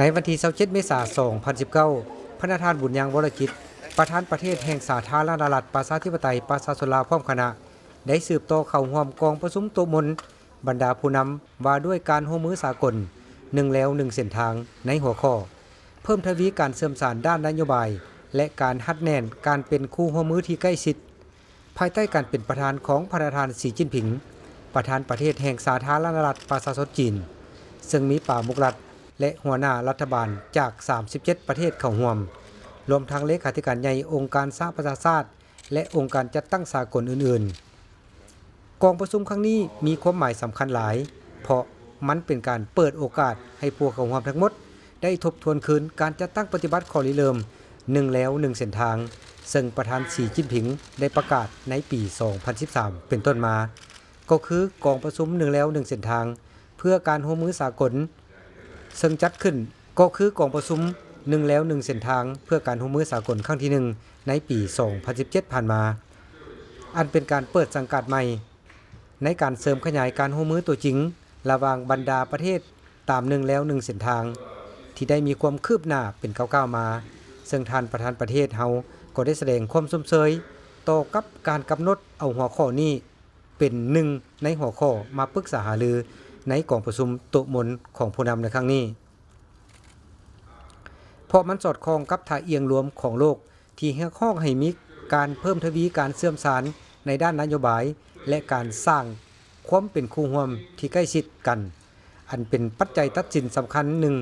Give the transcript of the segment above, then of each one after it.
ໃນວັນທີຊາວເຈັດ ເມສາ ສອງພັນສິບເກົ້າ, ພະນະທ່ານ ບຸນຍັງ ວໍລະຈິດ ປະທານປະເທດແຫ່ງສາທາລະນະລັດ ປະຊາທິປະໄຕ ປະຊາຊົນລາວ ພ້ອມຄະນະ ໄດ້ສືບຕໍ່ເຂົ້າຮ່ວມກອງປະຊຸມໂຕະມົນບັນດາຜູ້ນຳ ວ່າດ້ວຍການຮ່ວມມືສາກົນ ໜຶ່ງແລວໜຶ່ງເສັ້ນທາງ ໃນຫົວຂໍ້ ເພີ່ມທະວີການເຊື່ອມສານດ້ານນະໂຍບາຍ ແລະ ການຮັດແໜ້ນການເປັນຄູ່ຮ່ວມມືທີ່ໃກ້ຊິດ ພາຍໃຕ້ການເປັນປະທານຂອງພະນະທ່ານ ສີ ຈິ້ນຜິງ ປະທານປະເທດແຫ່ງສາທາລະນະລັດ ປະຊາຊົນຈີນ, ເຊິ່ງມີປາມຸກລັດ ແລະ ຫົວໜ້າລັດຖະບານຈາກ ສາມສິບເຈັດ ປະເທດເຂົ້າຮ່ວມ, ລວມທັງເລຂາທິການໃຫຍ່ອົງການສະຫະປະຊາຊາດ ແລະ ອົງການຈັດຕັ້ງສາກົນອື່ນໆ. ກອງປະຊຸມຄັ້ງນີ້ມີຄວາມໝາຍສຳຄັນຫຼາຍ, ເພາະມັນເປັນການເປີດໂອກາດໃຫ້ຜູ້ເຂົ້າຮ່ວມທັງໝົດ ໄດ້ທົບທວນຄືນການຈັດຕັ້ງປະຕິບັດຂໍ້ລິເລີ່ມ ໜຶ່ງແລວໜຶ່ງເສັ້ນທາງ ເຊິ່ງປະທານ ສີ ຈິ້ນຜິງ ໄດ້ປະກາດໃນປີ ສອງພັນສິບສາມ ເປັນຕົ້ນມາ, ກໍຄືກອງປະຊຸມ ໜຶ່ງແລວໜຶ່ງເສັ້ນທາງ ເພື່ອການຮ່ວມມືສາກົນ ເຊິ່ງຈັດຂຶ້ນ ກໍຄືກອງປະຊຸມ ໜຶ່ງແລວໜຶ່ງເສັ້ນທາງ ເພື່ອການຮ່ວມມືສາກົນຄັ້ງທີໜຶ່ງ ໃນປີ ສອງພັນສິບເຈັດ ຜ່ານມາ, ອັນເປັນການເປີດສັງກາດໃໝ່ ໃນການເສີມຂະຫຍາຍການຮ່ວມມືຕົວຈິງ ລະຫວ່າງບັນດາປະເທດຕາມໜຶ່ງແລວໜຶ່ງເສັ້ນທາງ ທີ່ໄດ້ມີຄວາມຄືບໜ້າເປັນກ້າວໆມາ, ເຊິ່ງທ່ານປະທານປະເທດເຮົາກໍໄດ້ສະແດງຄວາມຊົມເຊີຍຕໍ່ກັບການກຳນົດເອົາຫົວຂໍ້ນີ້ເປັນໜຶ່ງໃນຫົວຂໍ້ມາປຶກສາຫາລືໃນກອງປະຊຸມໂຕະມົນຂອງຜູ້ນຳໃນຄັ້ງນີ້. ເພາະມັນສອດຄ່ອງກັບທ່າອ່ຽງລວມຂອງໂລກ ທີ່ຮຽກຮ້ອງໃຫ້ມີການເພີ່ມທະວີການເຊື່ອມສານໃນດ້ານນະໂຍບາຍ ແລະ ການສ້າງຄວາມເປັນຄູ່ຮ່ວມທີ່ໃກ້ຊິດກັນ, ອັນເປັນປັດໄຈຕັດສິນສຳຄັນໜຶ່ງ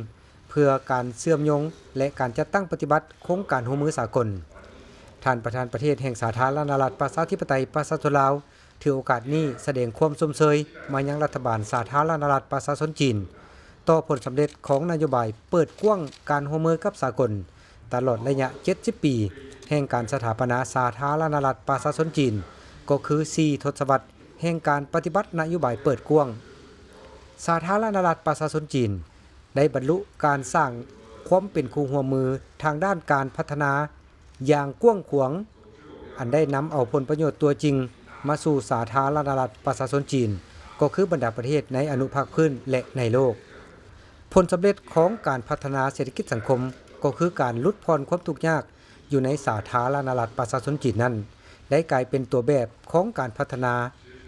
ເພື່ອການເຊື່ອມໂຍງ ແລະ ການຈັດຕັ້ງປະຕິບັດໂຄງການຮ່ວມມືສາກົນ. ທ່ານປະທານປະເທດແຫ່ງສາທາລະນະລັດ ປະຊາທິປະໄຕ ປະຊາຊົນລາວ ຖືໂອກາດນີ້ສະແດງຄວາມຊົມເຊີຍມາຍັງລັດຖະບານສາທາລະນະລັດ ປະຊາຊົນຈີນ ຕໍ່ຜົນສຳເລັດຂອງນະໂຍບາຍເປີດກວ້າງການຮ່ວມມືກັບສາກົນ ຕະຫຼອດໄລຍະເຈັດສິບປີ ແຫ່ງການສະຖາປະນາສາທາລະນະລັດ ປະຊາຊົນຈີນ, ກໍຄື ສີ່ ທົດສະວັດແຫ່ງການປະຕິບັດນະໂຍບາຍເປີດກວ້າງ. ສາທາລະນະລັດ ປະຊາຊົນຈີນ ໄດ້ບັນລຸການສ້າງຄວາມເປັນຄູ່ຮ່ວມມືທາງດ້ານການພັດທະນາ ຢ່າງກວ້າງຂວາງ, ອັນໄດ້ນຳເອົາຜົນປະໂຫຍດຕົວຈິງມາສູ່ສາທາລະນະລັດປະຊາຊົນຈີນ, ກໍຄືບັນດາປະເທດໃນອະນຸພາກພື້ນ ແລະ ໃນໂລກ. ຜົນສຳເລັດຂອງການພັດທະນາເສດຖະກິດສັງຄົມ, ກໍຄືການຫຼຸດຜ່ອນຄວາມທຸກຍາກຢູ່ໃນສາທາລະນະລັດປະຊາຊົນຈີນນັ້ນ, ໄດ້ກາຍເປັນຕົວແບບຂອງການພັດທະນາ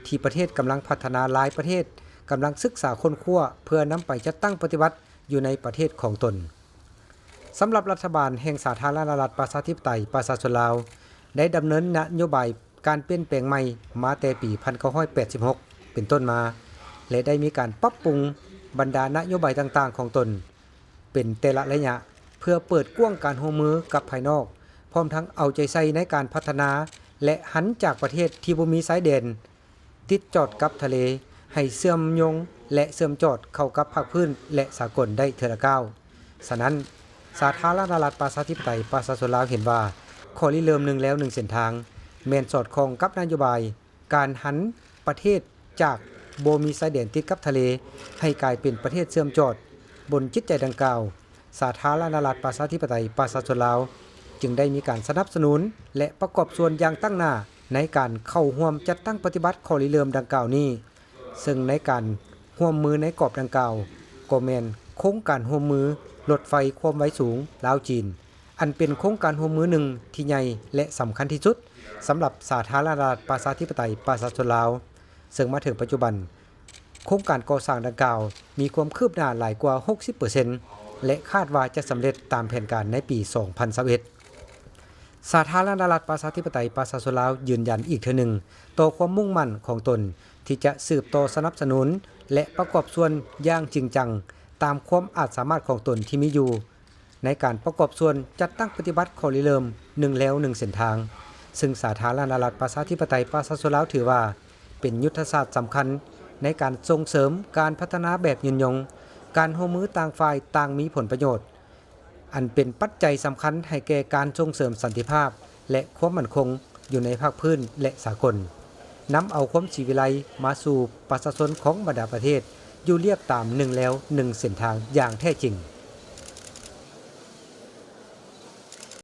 ທີ່ປະເທດກຳລັງພັດທະນາຫຼາຍປະເທດກຳລັງສຶກສາຄົ້ນຄວ້າ ເພື່ອນຳໄປຈັດຕັ້ງປະຕິບັດຢູ່ໃນປະເທດຂອງຕົນ. ສຳລັບລັດຖະບານແຫ່ງສາທາລະນະລັດປະຊາທິປະໄຕປະຊາຊົນລາວ ໄດ້ດຳເນີນນະໂຍບາຍການປ່ຽນແປງໃໝ່ມາແຕ່ປີພັນເກົ້າຮ້ອຍແປດສິບຫົກເປັນຕົ້ນມາ ແລະ ໄດ້ມີການປັບປຸງບັນດານະໂຍບາຍຕ່າງໆຂອງຕົນເປັນແຕ່ລະໄລຍະ ເພື່ອເປີດກວ້າງການຮ່ວມມືກັບພາຍນອກ, ພ້ອມທັງເອົາໃຈໃສ່ໃນການພັດທະນາ ແລະ ຫັນຈາກປະເທດທີ່ບໍ່ມີຊາຍແດນ ຕິດຈອດກັບທະເລ ໃຫ້ເຊື່ອມໂຍງ ແລະ ເຊື່ອມຈອດເຂົ້າກັບພາກພື້ນ ແລະ ສາກົນໄດ້ເທື່ອລະກ້າວ. ສະນັ້ນ, ສາທາລະນະລັດປະຊາທິປະໄຕປະຊາຊົນລາວເຫັນວ່າ ຂໍ້ລິເລີ່ມໜຶ່ງແລວໜຶ່ງເສັ້ນທາງ ແມ່ນສອດຄ່ອງກັບນະໂຍບາຍການຫັນປະເທດຈາກບໍ່ມີຊາຍແດນຕິດກັບທະເລ ໃຫ້ກາຍເປັນປະເທດເຊື່ອມຈອດ. ບົນຈິດໃຈດັ່ງກ່າວ, ສາທາລະນະລັດປະຊາທິປະໄຕປະຊາຊົນລາວ ຈຶ່ງໄດ້ມີການສະໜັບສະໜູນ ແລະ ປະກອບສ່ວນຢ່າງຕັ້ງໜ້າໃນການເຂົ້າຮ່ວມຈັດຕັ້ງປະຕິບັດຂໍ້ລິເລີ່ມດັ່ງກ່າວນີ້, ເຊິ່ງໃນການຮ່ວມມືໃນກອບດັ່ງກ່າວ ກໍແມ່ນໂຄງການຮ່ວມມືລົດໄຟຄວາມໄວສູງລາວ-ຈີນ, ອັນເປັນໂຄງການຮ່ວມມືໜຶ່ງທີ່ໃຫຍ່ ແລະ ສຳຄັນທີ່ສຸດສຳລັບສາທາລະນະລັດປະຊາທິປະໄຕປະຊາຊົນລາວ, ເຊິ່ງມາເຖິງປັດຈຸບັນ ໂຄງການກໍ່ສ້າງດັ່ງກ່າວມີຄວາມຄືບໜ້າຫຼາຍກວ່າຫົກສິບເປີເຊັນ ແລະ ຄາດວ່າຈະສຳເລັດຕາມແຜນການໃນປີສອງພັນຊາວເອັດ. ສາທາລະນະລັດປະຊາທິປະໄຕປະຊາຊົນລາວຢືນຢັນອີກເທື່ອໜຶ່ງຕໍ່ຄວາມມຸ່ງໝັ້ນຂອງຕົນທີ່ຈະສືບຕໍ່ສະໜັບສະໜູນ ແລະ ປະກອບສ່ວນຢ່າງຈິງຈັງຕາມຄວາມອາດສາມາດຂອງຕົນທີ່ມີຢູ່ ໃນການປະກອບສ່ວນຈັດຕັ້ງປະຕິບັດຂໍ້ລິເລີ່ມໜຶ່ງແລວໜຶ່ງເສັ້ນທາງ, ເຊິ່ງສາທາລະນະລັດປະຊາທິປະໄຕປະຊາຊົນລາວຖືວ່າເປັນຍຸດທະສາດສຳຄັນໃນການສົ່ງເສີມການພັດທະນາແບບຍືນຍົງ, ການຮ່ວມມືຕ່າງຝ່າຍຕ່າງມີຜົນປະໂຫຍດ, ອັນເປັນປັດໄຈສຳຄັນໃຫ້ແກ່ການສົ່ງເສີມສັນຕິພາບ ແລະ ຄວາມໝັ້ນຄົງຢູ່ໃນພາກພື້ນ ແລະ ສາກົນ, ນຳເອົາຄວາມສີວິໄລມາສູ່ປະຊາຊົນຂອງບັນດາປະເທດ ຢູ່ລຽບຕາມໜຶ່ງແລວໜຶ່ງເສັ້ນທາງຢ່າງແທ້ຈິງ.